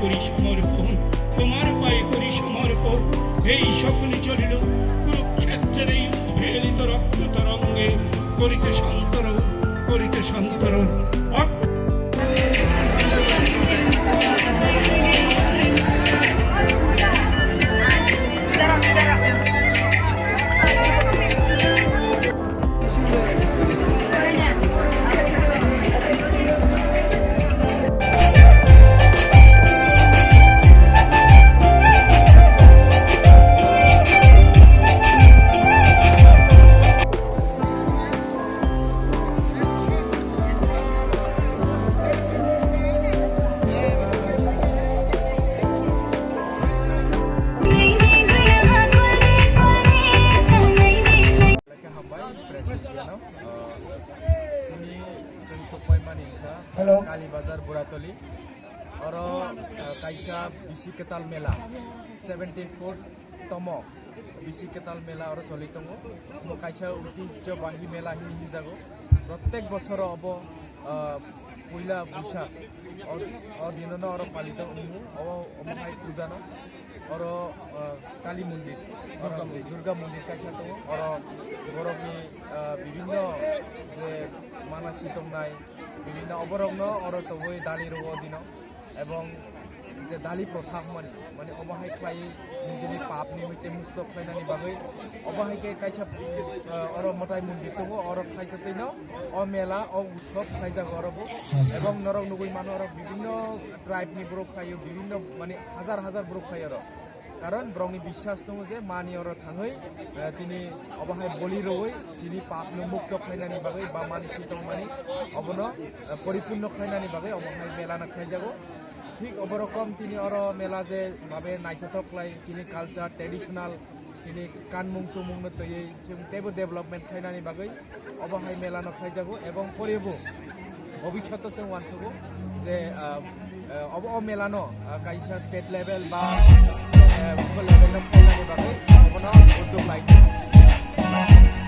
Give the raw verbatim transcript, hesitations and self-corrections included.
করি সমর্পণ, তোমার পায়ে করি সমর্পণ। এই সকলে চলিল কুরুক্ষেত্রের এই উদ্বেলিত রক্ত তরঙ্গে, করিতে শান্তর, করিতে শান্তর। অক্ষ- Hambai, press media no. Tini chwng sokpai mani wngkha Hello. Kali Bazar Buratoli. Oro, ah, kaisa bisi kwtal mela, seventy four tomo bisi kwtal mela oro choli tongo. Omo kaisa oitihjo bahi mela hini hinjago. Protek bosoro obo, ah, puila Buisa o, o dinono oro palito wngo. Obo omo hai puja no. Oro, ah, Kali mondir, Durga mondir, Durga mondir kaisa tongo. Oro borokni, ah, bibinno je manasi tongnai, bibinno oborokno oro toboi dali rwo dino. Ebong je dali protha hwnmani, mane obo hai khlai nijini papni hoite mukto khlainani bagwi, obo hai khe kaisa, ah, oro mwtai mondir tongo, oro khlai tei no o mela, o utsob khlaijago oro bo. Ebong norok nugwi mano oro bibinno tribe ni borok phaio, bibinno mane hajar hajar borok phaio oro. Karon borokni biswas tongo je mani oro thangwi, eh, tini obo hai boli rwui chini papno mukto khlainani bagwi ba mani si tongmani obono, eh, poripurno khlainani bagwi omo hai mela no khlaijago. Thik obo rokom tini oro mela je babe naithothok khlai chini culture, traditional, chini kanmung chumungno twiwi chwng teibo development khlainani bagwi obo hai mela no khlaijago ebong porebo bobishoto chwng uansugo je, ah, ah, obo o mela no, ah, kaisa state level ba, eh, bukol level no khlainani bagwi obono uddog lai.